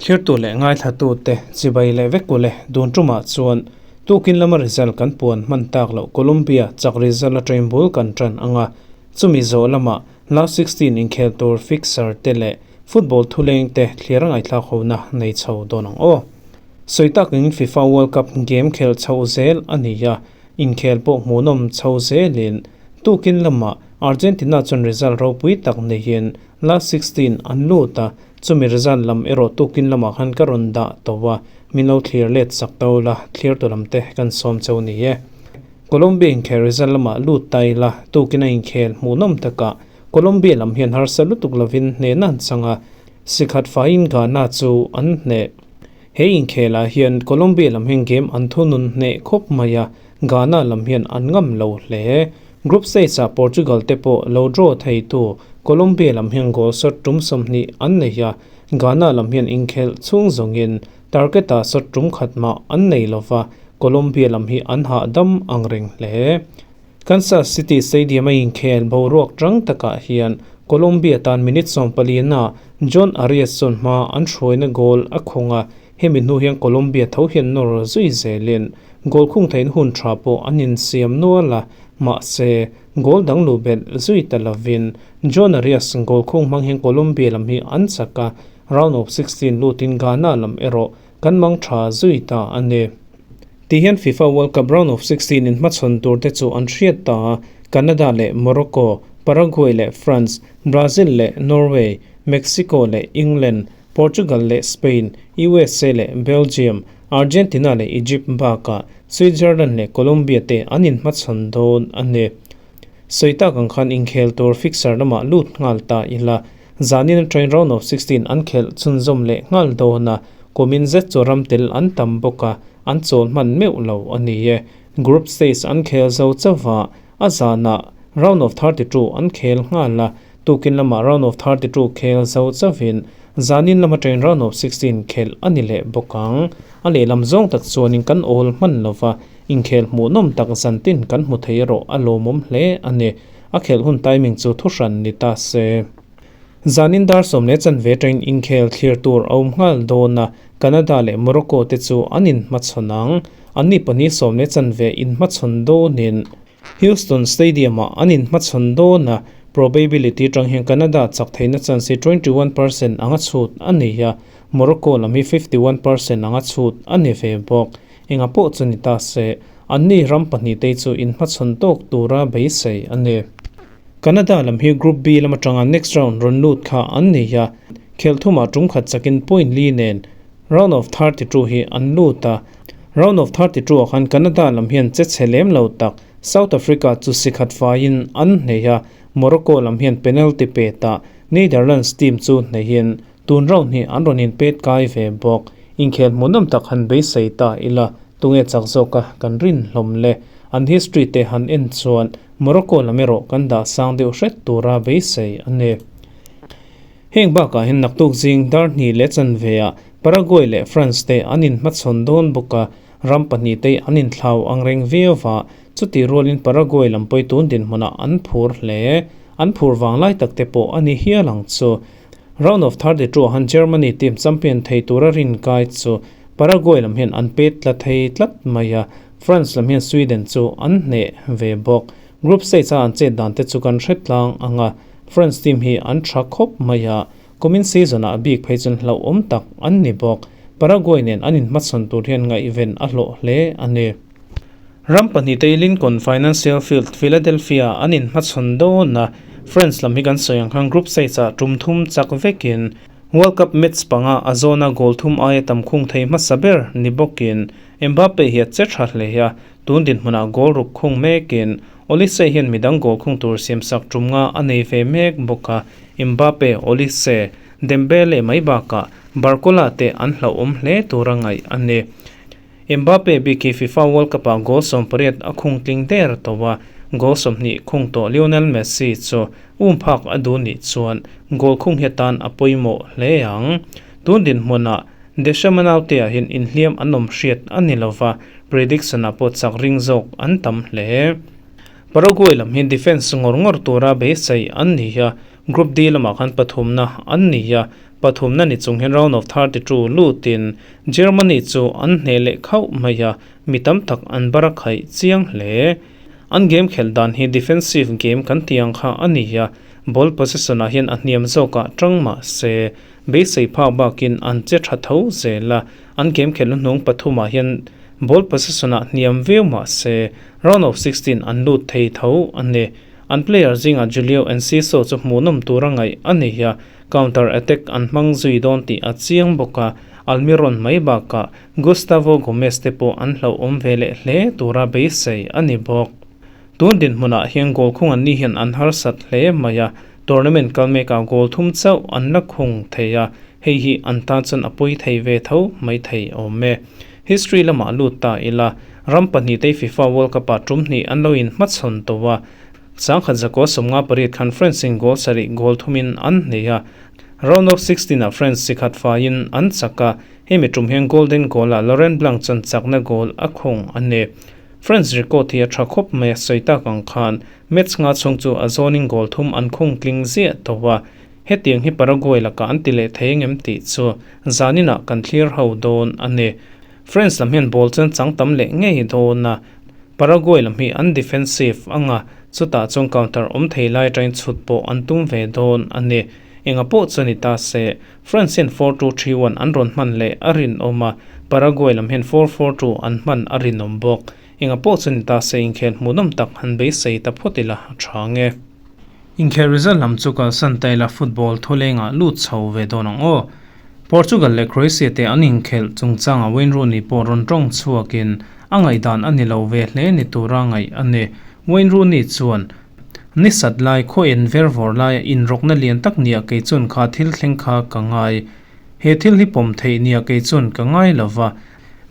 Thlirtu leh ngaithlatute chibai leh vek ule dun tumah chuan tukin lama result kan puan hman tak loh Colombia chak result atangin bul kan tan anga chumi zawh lamah last 16 inkhel tur fixer te leh football thuleng te thlir a ngaihthlak hona nei chho dawn ang aw. Sawi takin FIFA World Cup game khelh chhoh zel a ni a, inkhel pawh hmuhnawm chho zelin tukin lamah Argentina chuan result ropui tak neiin last 16 an lut a, chumi result lam erawh tukin lamah khan ka rawn dah tawh a, min lo thlir let sak to la, thlir tu lam te kan sawm cheu ni e. Colombia inkhel result lamah lut ta ila, tukin a inkhel hmuhnawm takah Colombia lam hian harsa lutuk lovin hnehna an chang a, sikhat faiin Ghana chu an hneh. He inkhelah hian Colombia lam hian game an thunun hneh khawp mai a, Ghana lam hian an ngam lo hle. Group stage-ah Portugal te pawh lo draw theitu Colombia lam hian goal shot tum 20 an nei a, Ghana lam hian inkhelh chhung zawngin target-ah shot tum khat mah an nei lova, Colombia lam hi an hahdam ang reng hle. Kansas City Stadium a inkhel boruak tang takah hian Colombia tan minute 14 na John Arias chuan hma an hruaina goal a khawng a, hemi hnu hian Colombia tho hian nawr zui zelin goal khung thein hun tha pawh an insiam nual a, mahse goal dang lu bet zui ta lovin John Arias goal khung hmang hian Colombia lam hi an chak a, round of 16 lutin Ghana lam erawh kan mang tha zui ta a ni. Ti hian FIFA World Cup round of 16 in hmachhawn tur te chu an hriat ta a, Canada leh Morocco, Paraguay leh France, Brazil leh Norway, Mexico leh England, Portugal leh Spain, USA leh Belgium, Argentina leh Egypt bakah Switzerland leh Colombia te an in hmachhawn dawn a ni. Sawi tak ang khan inkhel tur fixture lamah lut nghal ta ila, zanin atangin round of 16 an khelh chhunzawm leh nghal dawn a, kumin zet chu ram tel an tam bawk a, an chawl hman meuh lo a ni e. Group stage an khel zo chauha, a zanah round of 32 an khel nghal a, tukin lamah round of 32 khel zo chauhin zanin lama atangin round of 16 khelh a ni leh bawk ang. A lehlam zawng tak chuanin kan awl hman lova, inkhel hmuhnawm tak zantin kan hmu thei erawh a lawmawm hle a ni. A khelh hun timing chu thuhran ni ta se. Zanin dar 10:15 atangin inkhel thlir tur a awm nghal dawn a, Canada leh Morocco te chu an inhmachhawn ang. An ni pahnih 10:15 inhmachhawn dawnin Houston Stadium-ah an inhmachhawn dawn a, probability atang hian Canada chak theihna chance hi 21% anga chhut a ni a, Morocco lam hi 51% anga chhut a ni ve bawk. Enga pawh chu ni ta se, an ni ram pahnih te chu inhmachhawn tawk tura beisei a ni. Canada lam hi Group B lam atanga next round rawn lut kha an ni a, khelh thumah tum khat chakin point li nen round of 32 hi an lut a. Round of 32 ah khan Canada lam hian che chhe lem lo tak South Africa chu sikhat faiin an hneh a, Morocco lam hian penalty pe ta Netherlands team chu hnehin tun round hi an rawn inpet kai ve bawk. Inkhel hmuhnawm tak han beisei ta ila, tunge chak zawka kan rin hlawm le. An history te han en chuan Morocco lam erawh kan dah sang deuh hret tura beisei a ni. Heng bakah hian naktuk zing dar 2:15 ah Paraguay leh France te an inhmachhawn dawn bawk a, ram pahnih te an inthlau ang reng viau va, chuti rualin Paraguay lam pawi tun dinhmunah an phur hle. An phur vang lai tak te pawh a ni hial ang chu. Round of 32 ah han Germany team champion thei tura rin kai chu Paraguay lam hian an pet tla thei tlat mai a, France lam hian Sweden chu an hneh ve bawk. Group stage a an chet dan te chu kan hre tlang ang a, France team hi an tha khawp mai a, kumin season ah bik phei chuan hlauhawm tak an ni bawk. Paraguay nen an inhmachhawn tur hian ngaihven a hlawh hle a ni. Ram pahnih te Lincoln Financial Field, Philadelphia an inhmachhawn dawn a, France lam hi kan sawi ang khan group stage ah tum thum chak vekin World Cup match panga a zawna goal thum aia tam khung thei hmasa ber ni bawkin Mbappe hi a che tha hle a, tun dinhmunah goal ruk khung mekin Olise hian midang goal khung tur siamsak tum nga a nei ve mek bawk a, Mbappe, Olise, Dembele mai bakah Barcola te an hlauhawm hle tura ngaih a ni. Mbappe bik hi FIFA World Cup ah goal 18 a khung tling der tawh a, goal 20 khung tawh Lionel Messi chu um phak a duh nih chuan goal khung hi atan a pawimawh hle ang. Tun dinhmunah Deschamps naute ah hian inhliam an awm hriat a ni lova, prediction ah pawh chak ring zawk an tam hle. Paraguay lam hi defence ngawr ngawr tura beisei an ni a, Group D lamah khan pathumna an ni a. Pathumna ni chung hian round of 32 lutin Germany chu an hneh leh khauh mai a, mi tam tak an bar a khaih chiang hle. An game khelh dan hi defensive game kan tih ang kha a ni a, ball possession ah hian a hniam zawkah tang mah se, beisei phak bakin an che tha tho zel a, an game khelh hnuhnung pathumah hian ball possession ah hniam viau mah se, round of 16 an lut thei tho a ni. An player zingah Julio Enciso chu hmuhnawm tura ngaih a ni a, counter attack an hmang zui dawn tih a chiang bawk a, Almiron mai bakah Gustavo Gomez te pawh an hlauhawm ve leh hle tura beisei a ni bawk. Tun dinhmunah hian goal khung an ni hian an harsat hle mai a, tournament kal mekah goal thum chauh an la khung thei a, hei hi an tan chuan a pawi thei ve tho mai thei awm e. History lamah lut ta ila, ram pahnihte FIFA World Cup-ah tum hnih an lo inhmachhawn tawh a, sangkhat zakua 58 khan France-in goal sarih goal thumin an hneh a, round of 16-ah France sikhat faiin an chak a, Hemi tum hian golden goal ah Laurent Blanc chuan chakna goal a khung a ni. France record hi a tha khawp mai a sawi tak ang khan match nga chhung chu a zawnin goal thum an khung tling ziah tawh a, hetiang hi Paraguay lakah an ti leh thei engem tih chu zaninah kan thlir ho dawn a ni. France lam hian ball chuan chang tam leh ngei dawn a, Paraguay lam hi an defensive anga chutah chuan counter awm thei lai atangin chhut pawh an tum ve dawn a ni. Enga pawh chu ni ta se, France hian 4-2-3-1 an rawn hman leh a rinawm a, Paraguay lam hian 4-4-2 an hman a rinawm bawk. Enga pawh chu ni ta se inkhel hmuhnawm tak han beisei ta phawt ila a tha nge. Inkhel result lam chu kalsan ta ila football thawlengah lut chho ve dawn ang aw. Portugal leh Croatia te an inkhelh chungchangah Wayne Rooney pawh rawn tawng chhuakin a ngaihdan a ni lo ve hle ni tura ngaih a ni. Wayne Rooney chuan Ni sat lai khaw en ver vawr laia inrawkna lian tak nia kei chuan kha thil thleng kha ka ngai. He thil hi pawm theih nia kei chuan ka ngai lo va.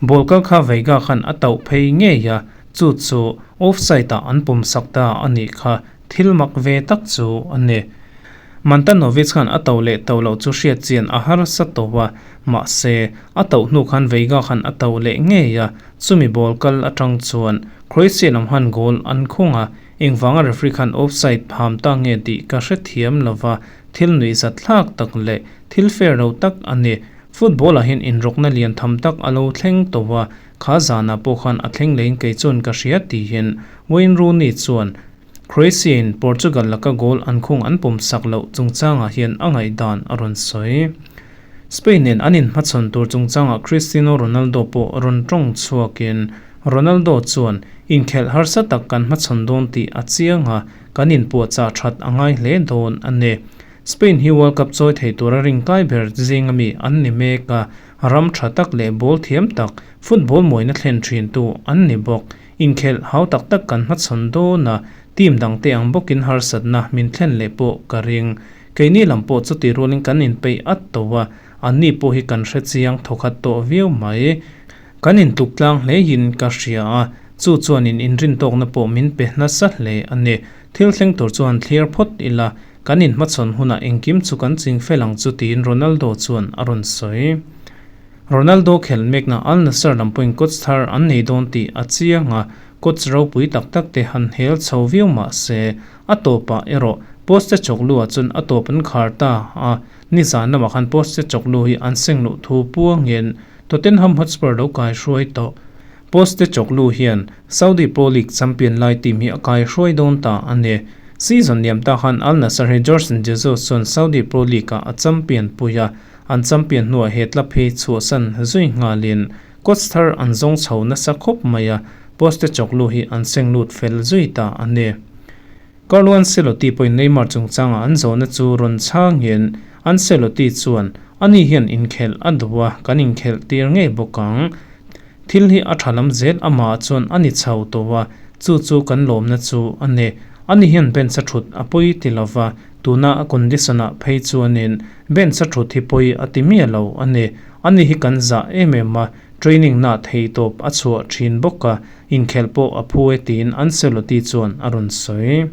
Ball kal kha Veiga khan a tauh phei ngei a, chu chu offside ah an pawm sak ta a nih kha thil mak ve tak chu a ni. Mantanovic khan a tauh leh tauh loh chu hriat chian a harsa tawh a, mahse a tauh hnu khan Veiga khan a tauh leh ngei a, chumi ball kal atang chuan Croatia lam khan goal an khung a, Engvanga referee khan offside pham ta nge tih ka hrethiam lova, thil nuihzat thlak tak leh thil fair lo tak a ni. Football ah hian inrawkna lian tham tak a lo thleng tawh a, kha zanah pawh khan a thleng leiin kei chuan ka hria tihin Wayne Rooney chuan Croatia in Portugal laka goal an khung an pawm sak loh chungchangah hian a ngaihdan a rawn sawi. Spain nen an inhmachhawn tur chungchangah Cristiano Ronaldo pawh rawn tawng chhuakin Ronaldo chuan inkhelh harsa tak kan hmachhawn dawn tih a chiang a, kan inpuahchah that a ngai hle dawn a ni. Spain hi World Cup chawi thei tura ringkai ber zinga mi an ni mek a, ram tha tak leh ball thiam tak, football mawina thlen thintu an ni bawk. Inkhelh hau tak tak kan hmachhawn dawn a, team dangte ang bawkin harsatna min thlen leh pawh ka ring. Keini lam pawh chuti rualin kan inpeih at tawh a, anni pawh hi kan hre chiang thawkhat tawh viau mai. Kan intluk tlang hlein ka hria a, chu chuanin inrintawkna pawh min pe nasa hle a ni. Thil thleng tur chuan thlir phawt ila, kan inhmachhawn hunah engkim chu kan ching fel ang chu tiin Ronaldo chuan a rawn sawi. Ronaldo khelh mekna Al Nassr lam pawhin coach thar an nei dawn tih a chiang a, coach ropui tak tak te han hel chho viau mah se, a tawpah erawh Postecoglou-ah chuan a tawp an khar ta a, nizan lamah khan Postecoglou hi an seng loh thu puangin Tottenham Hotspur lo kaihruai tawh. Postecoglou hian Saudi Pro League champion lai team hi a kaihruai dawn ta a ni. Season liam ta khan Al Nassr hi Jorge Jesus chuan Saudi Pro League-ah a champion pui a, an champion hnuah he club hi chhuahsan zui nghalin coach thar an zawng chho nasa khawp mai a, Postecoglou hi an seng lut fel zui ta a ni. Carlo Ancelotti pawhin Neymar chungchangah an zawhna chu rawn chhangin Ancelotti chuan, Ani hian inkhelh a duh a, kan inkhelh tir ngei bawk ang. Thil hi a tha lam zel amah chuan a ni chho tawh a, chu chu kan lawmna chu a ni. Ani hian bench a thut a pawi ti lo va, tuna a condition-ah phei chuanin bench a thut hi pawi a ti miah lo a ni. Ani hi kan zah em em a, training nah theitawp a chhuah thin bawk a, Inkhelh pawh a phu e tiin Ancelotti chuan a rawn sawi.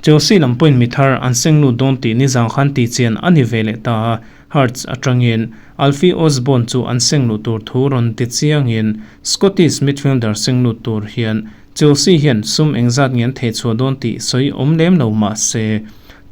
Chelsea lam pawhin mi thar an seng lut dawn tih nizang khan tihchian a ni ve leh ta a, Hearts atangin Alfie Osborne chu an seng luh tur thu rawn ti chiangin Scottish midfielder seng lut tur hian Chelsea hian sum engzat nge an thehchhuah dawn tih sawi awm lem lo mah se,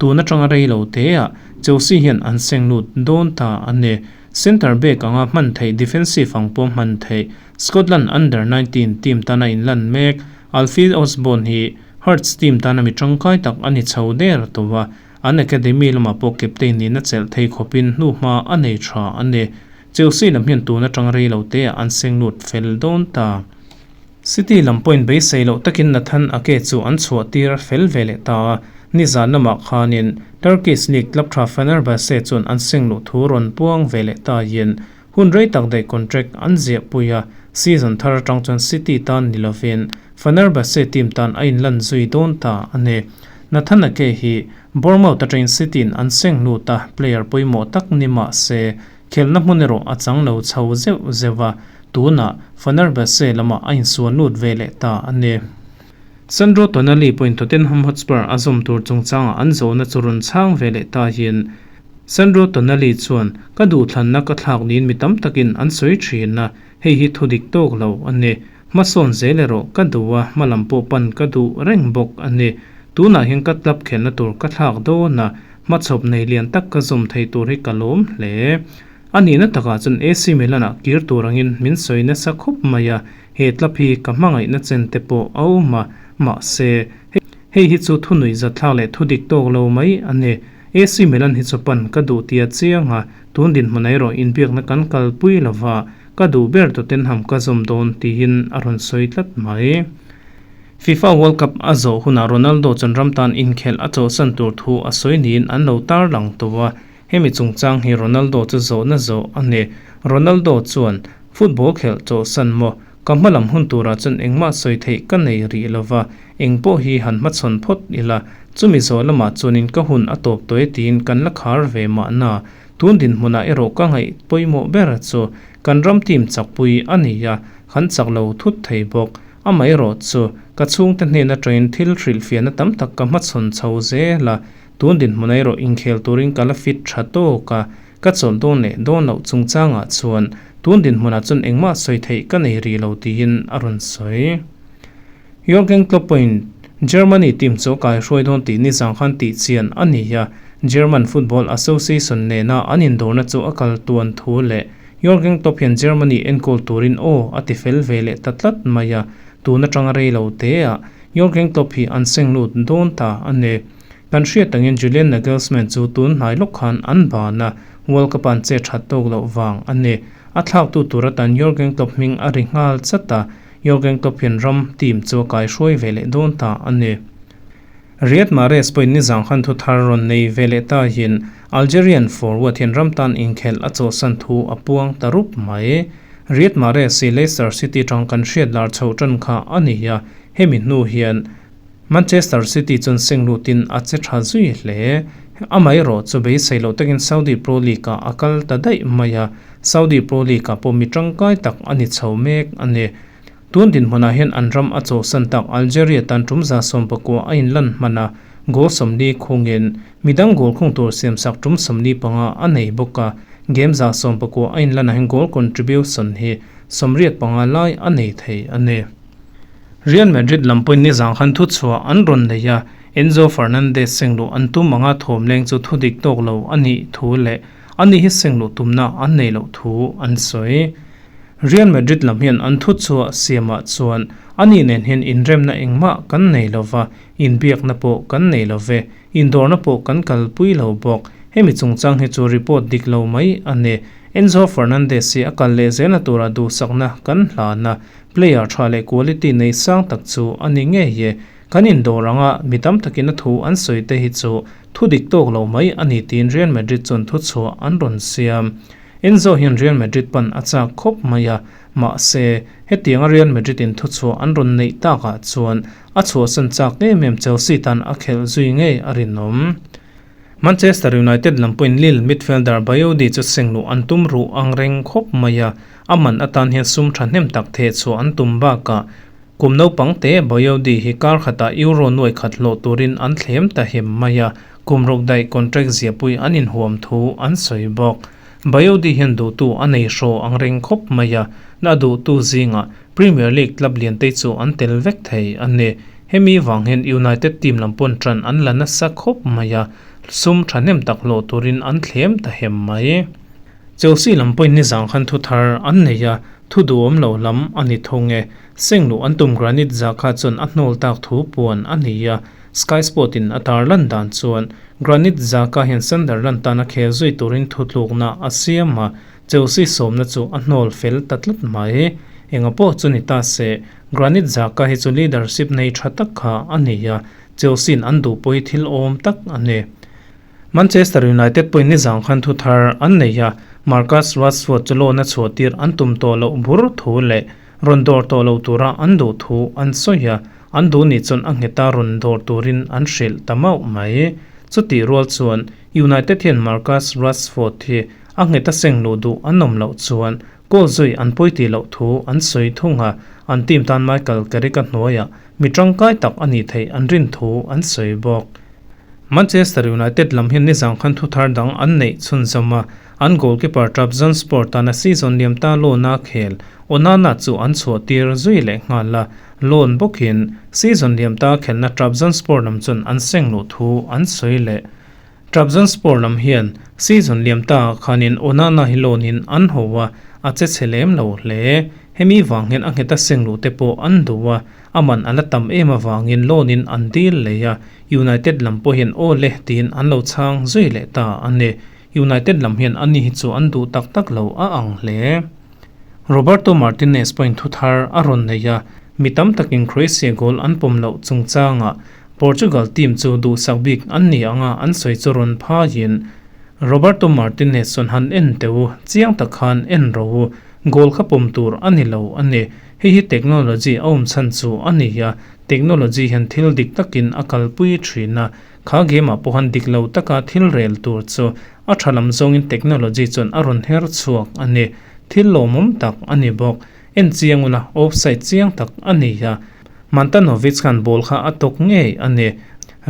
Tun atanga rei lo teah Chelsea hian an seng lut dawn ta a ni. Centre back anga hman theih defensive ang pawh hman theih Scotland Under 19 team tana inlan mek Alfie Osborne hi Hearts team tana mi tangkai tak a ni chho der tawh a, an academy lamah pawh captain nihna chelh thei khawpin hnuhma a nei tha a ni. Chelsea lam hian tun atang rei lo teah an seng lut fel dawn ta. City lam pawhin beisei loh takin Nathan Ake chu an chhuah tir fel ve leh ta a, nizan lamah khanin Turkish League club tha Fenerbahce chuan an seng luh thu rawn puang ve leh taiin hun rei tak daih contract an ziah pui a, season thar atang chuan City tan ni lovin Fenerbahce team tan a inlan zui dawn ta a ni. Nathan Ake hi Bournemouth atangin City in an seng lut a, player pawimawh tak ni mah se Khelhna hmun erawh a chang lo chho zeuh zeuh a, tunah Fenerbahce lamah a insuan lut ve leh ta a ni. Sandro Tonali pawhin Tottenham Hotspur a zawm tur chungchangah an zawhna chu rawn chhang ve leh ta hian Sandro Tonali chuan, Ka duhthlanna ka thlak niin mi tam takin an sawi thin a, hei hi thu dik tawk lo a ni. Hmasawn zel erawh ka duh a, hmalam pawh pan ka duh reng bawk a ni. Tunah hian ka club khelhna tur ka thlak dawn a, Hmachhawp nei lian tak ka zawm thei tur hi ka lawm hle. A nihna takah chuan AC Milan-ah kir tur angin min sawi nasa khawp mai a, he club hi ka hmangaihna chen te pawh a awm a, mahse, hei hi chu thunui zathlak leh thu dik tawk lo mai a ni. AC Milan hi chu pan ka duh tia chiang a, tun dinhmun erawh inbiakna kan kalpui lova, ka duh ber Tottenham ka zawm dawn tiin a rawn sawi tlat mai. FIFA World Cup a zawh hunah Ronaldo chuan ram tan inkhelh a chawhsan tur thu a sawi niin an lo tarlang tawh a, hemi chungchang hi Ronaldo chu zawhna zawh a ni. Ronaldo chuan, Football khelh chawhsan maw? Ka hmalam hun turah chuan engmah sawi theih ka nei rih lova, eng pawh hi han hmachhawn phawt ila, chumi zawh lamah chuanin ka hun a tawp tawh e tiin kan la khar ve mahna. Tun dinhmunah erawh ka ngaih pawimawh ber chu kan ram team chakpui a ni a, kan chak lo thut thei bawk. Amaherawhchu, ka chhungte hnen atangin thil hrilhfiahna tam tak ka hmachhawn chho zel a, tun dinhmun erawh inkhel turin ka la fit tha tawk a, ka chawlh dawn leh dawn loh chungchangah chuan tun dinhmunah chuan engmah sawi theih ka nei rih lo tiin a rawn sawi. Jurgen Klopp pawhin Germany team chu a kaihruai dawn tih nizang khan tihchian a ni a, German Football Association nena an indawrna chu a kal tuan thu leh Jurgen Klopp hian Germany enkawl turin aw a ti fel ve leh ta tlat mai a, tun atanga rei lo te ah Jurgen Klopp hi an seng lut dawn ta a ni. Kan hriat angin Julian Nagelsmann chu tun hnai lawk khan an ban a, World Cup an che that tawk loh vang a ni. A thlaktu tur atan Jurgen Klopp hming a ri nghal chat a, Jurgen Klopp hian ram team chu a kaihruai ve leh dawn ta a ni. Riyad Mahrez pawhin nizang khan thu thar rawn nei ve leh ta hian Algerian forward hian ram tan inkhelh a chawhsan thu a puang ta rup mai. Riyad Mahrez hi Leicester City tang kan hriat lar chhoh tan kha a ni a, hemi hnu hian Manchester City chuan seng lutin a che tha zui hle. Amaherawh chu beisei loh takin Saudi Pro League-ah a kal ta daih mai a, Saudi Pro League-ah pawh mi tangkai tak a ni chho mek a ni. Tun dinhmunah hian an ram a chawhsan tak Algeria tan tum 110 a inlan hman a, goal 40 khungin midang goal khung tur siamsak tum 45 a nei bawk a, game 110 a inlanah hian goal contribution hi 85 lai a nei thei a ni. Real Madrid lam pawhin nizang khan thuchhuah an rawn nei a, Enzo Fernandez sengluh an tum anga thawmleng chu thudik tawk lo a nih thu leh ani hi sengluh tumna an nei loh thu an sawi. Real Madrid lam hian an thuchhuah siamah chuan ani nen hian inremna engmah kan nei lo va, inbiakna pawh kan nei lo ve, indawrna pawh kan kalpui lo bawk. Hemi chungchang hi chu report dik lo mai a ni. Enzo Fernandez hi a kal leh zelna tura duhsakna kan hlan a, player tha leh quality nei sang tak chu a ni ngei e. Kan indawr anga mi tam takin a thu an sawi te hi chu thu dik tawk lo mai a ni tiin Real Madrid chuan thuchhuah an rawn siam. Enzo hian Real Madrid pan a chak khawp mai a, mahse, hetianga Real Madrid in thuchhuah an rawn neih takah chuan a chhuahsan chak em em Chelsea tan a khelh zui ngei a rinawm. Manchester United lam pawhin Lille midfielder Bayodi chu sengluh an tum ruh ang reng khawp mai a, a man atan hian sum thahnem tak thehchhuah an tum bakah kum naupang te Bayodi hi kar khatah Euro nuai khat hlawh turin an thlem ta hem mai a, Kum ruk daih contract ziahpui an inhuam thu an sawi bawk. Bayodi hian duhtu a nei hraw ang reng khawp mai a, na duhtu zingah Premier League club lian te chu an tel vek thei a ni. Hemi vang hian United team lam pawn tan an la nasa khawp mai a, sum thahnem tak hlawh turin an thlem ta hem mai. Chelsea lam pawhin nizang khan thu thar an nei a, thu duhawm lo lam a ni thung e. Seng luh an tum Granit Xhaka chuan a hnawl tak thu puan a ni a, Sky Sport in a tar lan dan chuan Granit Xhaka hian Sunderland tana khel zui turin thutlukna a siam a, Chelsea sawmna chu a hnawl fel ta tlat mai. Enga pawh chu ni ta se, Granit Xhaka hi chu leadership nei tha tak kha a ni a, Chelsea in an duh pawh hi thil awm tak a ni. Manchester United pawhin nizang khan thu thar an nei a, Marcus Rashford chu loan a chhuah tir an tum tawh loh bur thu leh rawn dawr tawh lo tura an duh thu an sawi a, an duh nih chuan a ngheta rawn dawr turin an hrilh ta mauh mai. Chutih rual chuan United hian Marcus Rashford hi a ngheta seng luh duh an awm loh chuan goal zui an pawi tih loh thu an sawi thung a, an team tan Michael Carrick-a hnuaiah mi tangkai tak a nih theih an rin thu an sawi bawk. Manchester United lam hian nizang khan thu thar dang an neih chhunzawm a, an goalkeeper Trabzonspor tana season liam ta loan a khel Onana chu an chhuah tir zui leh nghal a, loan bawkin season liam ta khelna Trabzonspor lam chuan an seng luh thu an sawi leh. Trabzonspor lam hian season liam ta khanin Onana hi loan in an ho a, a che chhe lem lo hle. Hemi vang hian a nghet a seng luh te pawh an duh a, A man a la tam em avangin loan in an dil lei a, United lam pawhin aw le tiin an lo chhang zui leh ta a ni. United lam hian ani hi chu an duh tak tak lo a ang hle. Roberto Martinez pawhin thu thar a rawn nei a, mi tam takin Croatia goal an pawm loh chungchangah Portugal team chu duhsak bik an ni anga an sawi chu rawn phaiin Roberto Martinez chuan han en teh u, chiang tak khan en rawh u, goal kha pawm tur a ni lo a ni. Hei hi technology a awm chhan chu a ni a, technology hian thil dik takin a kalpui thin a, kha game ah pawh han dik lo taka thil rel tur chu a tha lam zawngin technology chuan a rawn her chhuak a ni. Thil lawmawm tak a ni bawk. En chiang ula, offside chiang tak a ni a, Mantanovic khan ball kha a tawk ngei a ni.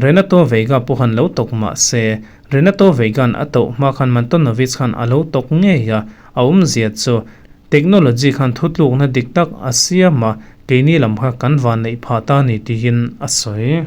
Renato Veiga pawh han lo tawk mah se, Renato Veiga'n a tawh hma khan Mantanovic khan a lo tawk ngei a, a awmzia chu Technology khan thutlukna dik tak a siam a, keini lam kha kan van neih phah ta ni tiin a sawi.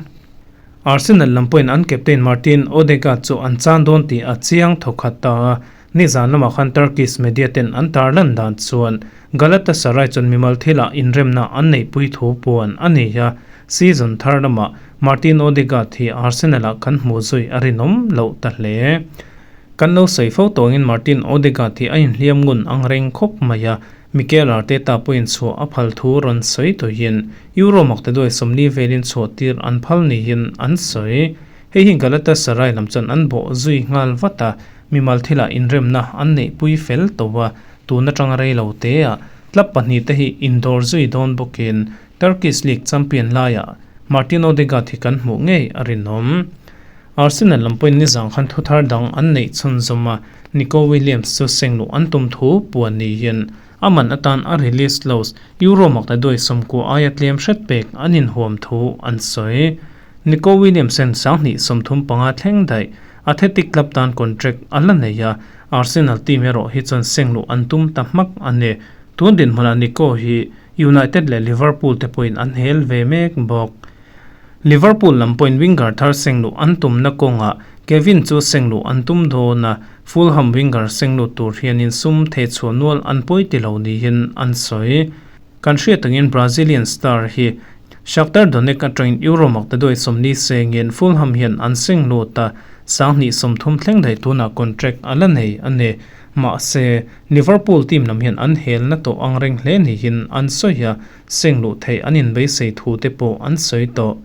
Arsenal lam pawhin an captain Martin Odegaard chu an chan dawn tih a chiang thawkhat ta a, nizan lamah khan Turkish media ten an tarlan dan chuan Galatasaray chuan mimal thilah inremna an neihpui thu puan a ni a, season thar lamah Martin Odegaard hi Arsenal-ah kan hmuh zui a rinawm loh ta hle. Kan lo sawi fo tawngin Martin Odegaard hi a inhliam ngun ang reng khawp mai a, Mikel Arteta pawhin chhuah a phal thu rawn sawi tawhin Euro maktaduai 40 velin chhuah tir an phal niin an sawi. Hei hi Galatasaray lam chuan an bawh zui nghal vat a, mimal thilah inremna an neihpui fel tawh a, tun atanga rei lo teah club pahnihte hi indawr zui dawn bawkin Turkish League champion laiah Martin Odegaard hi kan hmuh ngei a rinawm. Arsenal lam pawhin nizang khan thu thar dang an neih chhunzawm a, Nico Williams chu seng luh an tum thu puan niin a man atan a release clause Euro makna duai 90 aia tlem hret pek an inhuam thu an sawi. Nico Williams hian 2035 thleng daih Athletic Club tan contract a la nei a, Arsenal team erawh hi chuan seng luh an tum ta hmak a ni. Tun dinhmunah Nico hi United leh Liverpool te pawhin an hel ve mek bawk. Liverpool lam pawhin winger thar seng luh an tumna kawngah Kevin chu seng luh an tum dawn a, Fulham winger seng lut tur hianin sum thei chhuah nual an pawi ti lo niin an sawi. Kan hriat angin Brazilian star hi Shakhtar Donetsk atangin Euro maktaduai 40 sengin Fulham hian an seng lut a, 2030 thleng daih tunah contract a la nei a ni. Mahse, Liverpool team lam hian an helna tawh ang reng hle niin an sawi a, Seng luh theih an inbeisei thu te pawh an sawi tawh.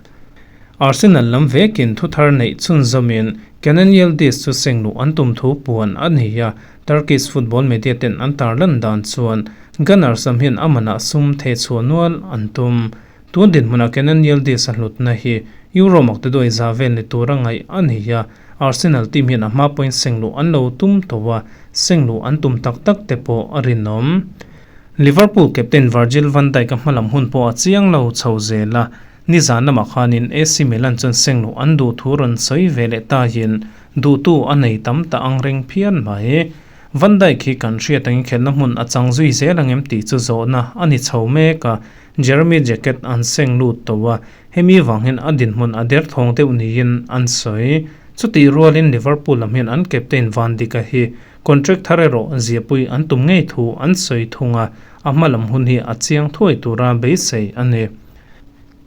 Arsenal lam vekin thu thar neih chhunzawmin Kenan Yildiz chu seng luh an tum thu puan a ni a, Turkish football media ten an tarlan dan chuan Gunners lam hian a manah sum thei chhuah nual an tum. Tun dinhmunah Kenan Yildiz a hlutna hi Euro maktaduai za vel ni tura ngaih a ni a, Arsenal team hian a hma pawhin seng luh an lo tum tawh a, seng luh an tum tak tak te pawh a rinawm. Liverpool captain Virgil van Dijk a hmalam hun pawh a chiang lo chho zel a, nizan lamah khanin AC Milan chuan seng luh an duh thu rawn sawi ve leh tahin duhtu a nei tam ta ang reng phian mai. Van Dijk hi kan hriat angin khelhna hmun a chang zui zel ang em tih chu zawhna a ni chho mek a, Jeremy Jacquet an seng lut tawh a, hemi vang hian a dinhmun a derthawng deuh niin an sawi. Chutih rualin Liverpool lam hian an captain Van Dijk-a hi contract thar erawh ziahpui an tum ngei thu an sawi thung a, a hma lam hun hi a chiang thuai tura beisei a ni.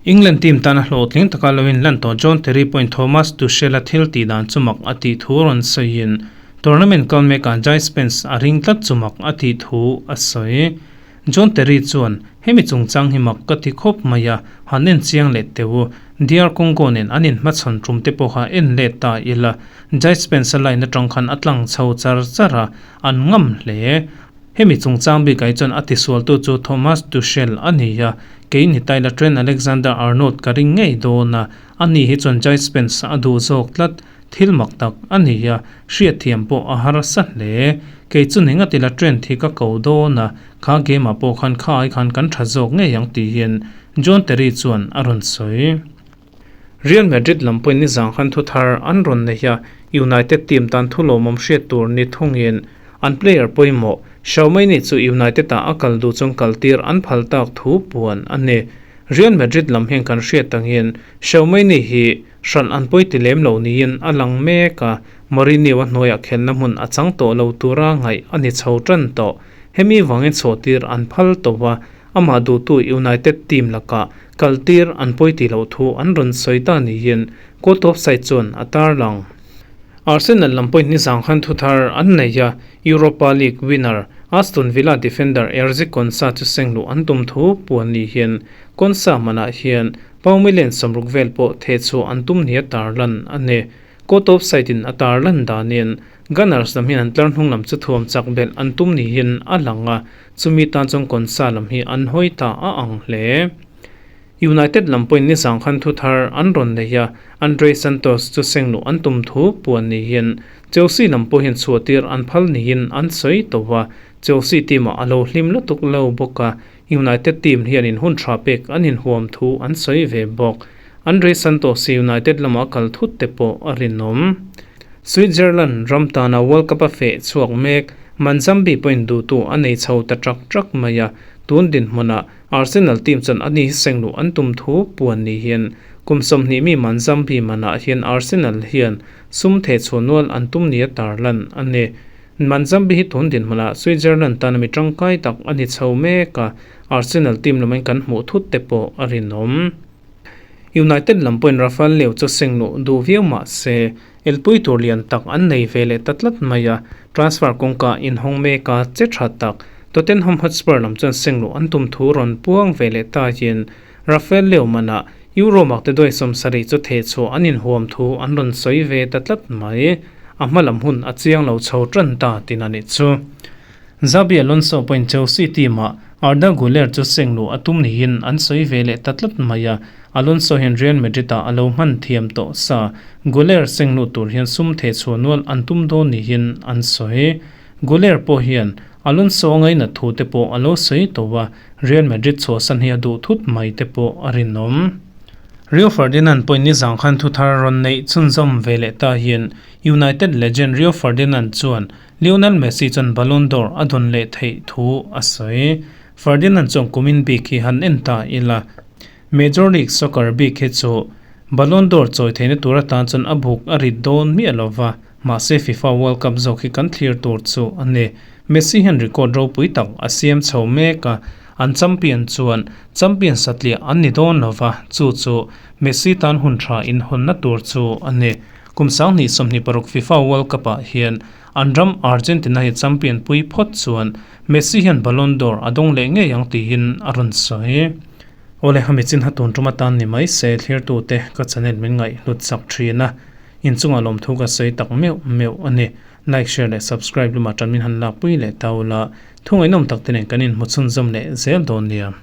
England team tana hlawhtling taka lo inlan tawh John Terry pawhin Thomas Tuchel-a thil tih dan chu mak a tih thu rawn sawiin tournament kal mekah Jai Spence a ring tlat chu mak a tih thu a sawi. John Terry chuan, Hemi chungchang hi mak ka ti khawp mai a, han en chiang leh teh u. DR Congo nen an inhmachhawn tum te pawha en let ta ila, Jai Spence-a line atang khan a tlang chho char char a, an ngam hle. Hemi chungchang bik ai chuan a tisualtu chu Thomas Tuchel a ni a, kei ni taila Trent Alexander-Arnold ka ring ngei dawn a, ani hi chuan Jai Spence a duh zawk tlat. Thil mak tak a ni a, hriatthiam pawh a harsa hle. Kei chu ni ngatila Trent hi ka ko dawn a, kha game ah pawh khan kha ai khan kan tha zawk ngei ang tiin John Terry chuan a rawn sawi. Real Madrid lam pawhin nizang khan thu thar an rawn nei a, United team tan thu lawmawm hriat tur ni thungin an player pawimawh Xiaomei-ni chu United ah a kal duh chung kaltir an phal tak thu puan a ni. Real Madrid lam hian kan hriat angin Xiaomei-ni hi Hralh an pawi ti lem lo niin a lang mek a, Mourinho a hnuaiah khelna hmun a chang tawh lo tura ngaih a ni chho tan tawh. Hemi vangin chhuahtir an phal tawh a, amah duhtu United team lakah kaltir an pawi ti loh thu an rawn sawi ta niin Court of Side chuan a tarlang. Arsenal lam pawhin nizang khan thuthar an nei a, Europa League winner Aston Villa defender Erzik Konsa chu sengluh an tum thu puan ni hian Konsa hmanah hian Pau million 60 vel pawh theh chhuah an tum nia tarlan a ni. Court of Side in a tarlan danin Gunners lam hian an tlar hnung lam chu thuam chak belh an tum niin a lang a, chumi tan chuan Konsa lam hi an hawi ta a ang hle. United lam pawhin nizang khan thu thar an rawn nei a, Andre Santos chu sengluh an tum thu puan niin Chelsea lam pawh hian chhuahtir an phal niin an sawi tawh a, Chelsea team ah a lo hlim lutuk lo bawk a, United team hian in hun tha pek an inhuam thu an sawi ve bawk. Andre Santos hi United lama kal thut te pawh a rinawm. Switzerland ram tana World Cup a feh chhuak mek Manzambi pawhin duhtu a nei chho ta trak trak mai a, tun dinhmunah Arsenal team chuan a ni hi sengluh an tum thu puan ni hian kum 20 mi Manzambi manah hian Arsenal hian sum theh chhuah nual an tum nia tarlan a ni. Manzambi hi tun dinhmunah Switzerland tana mi tangkai tak a ni chho mek a, Arsenal team lawmin kan hmuh thut te pawh a rinawm. United lam pawhin Rafael Leao chu sengluh duh viau mah se, elpui tur lian tak an nei ve leh ta tlat mai a, transfer kawngka inhawng mek a che tha tak Tottenham Hotspur lam chuan sengluh an tum thu rawn puang ve leh ta hian Rafael Leao manah Euro mak te duai 70 chu theh chhuah an inhuam thu an rawn sawi ve ta tlat mai. A hma lam hun a chiang lo chho tan ta tin a nih chu. Xabi Alonso pawhin Chelsea team-ah Arda Guler chu sengluh a tum niin an sawi ve leh ta tlat mai a, Alonso hian Real Madrid-ah a lo hman thiam tawh sa. Guler sengluh tur hian sum theh chhuah nual an tum dawn niin an sawi. Guler pawh hian Alonso a ngainat thu te pawh a lo sawi tawh a, Real Madrid chhuahsan hi a duh thut mai te pawh a rinawm. Rio Ferdinand pawhin nizang khan thuthar rawn neih chhunzawm ve leh ta hian United legend Rio Ferdinand chuan Lionel Messi chuan Ballon d'Or a dawn leh theih thu a sawi. Ferdinand chuan kumin bik hi han en ta ila, Major League Soccer bik hi chu Ballon d'Or chawi theihna tur atan chuan a buk a rit dawn miah lova, mahse FIFA World Cup zawk hi kan thlir tur chu a ni. Messi hian record ropui tak a siam chho mek a, An champion chuan champion satliah an ni dawn lo va, chu chu Messi tan hun tha inhawnna tur chu a ni. Kum 2026 FIFA World Cup ah hian an ram Argentina hi champion pui phawt chuan Messi hian Ballon d'Or a dawng leh ngei ang tiin a rawn sawi. Awle hami chin ha tun tum atan ni mai se thlirtute ka channel min ngaih hlut chak thin a, inchungah lawmthu ka sawi tak meuh meuh a ni. Like, share leh subscribe lamah tan min han lakpui leh ta ula, thu ngaihnawm tak te nen kan inhmu chhunzawm leh zel dawn nia.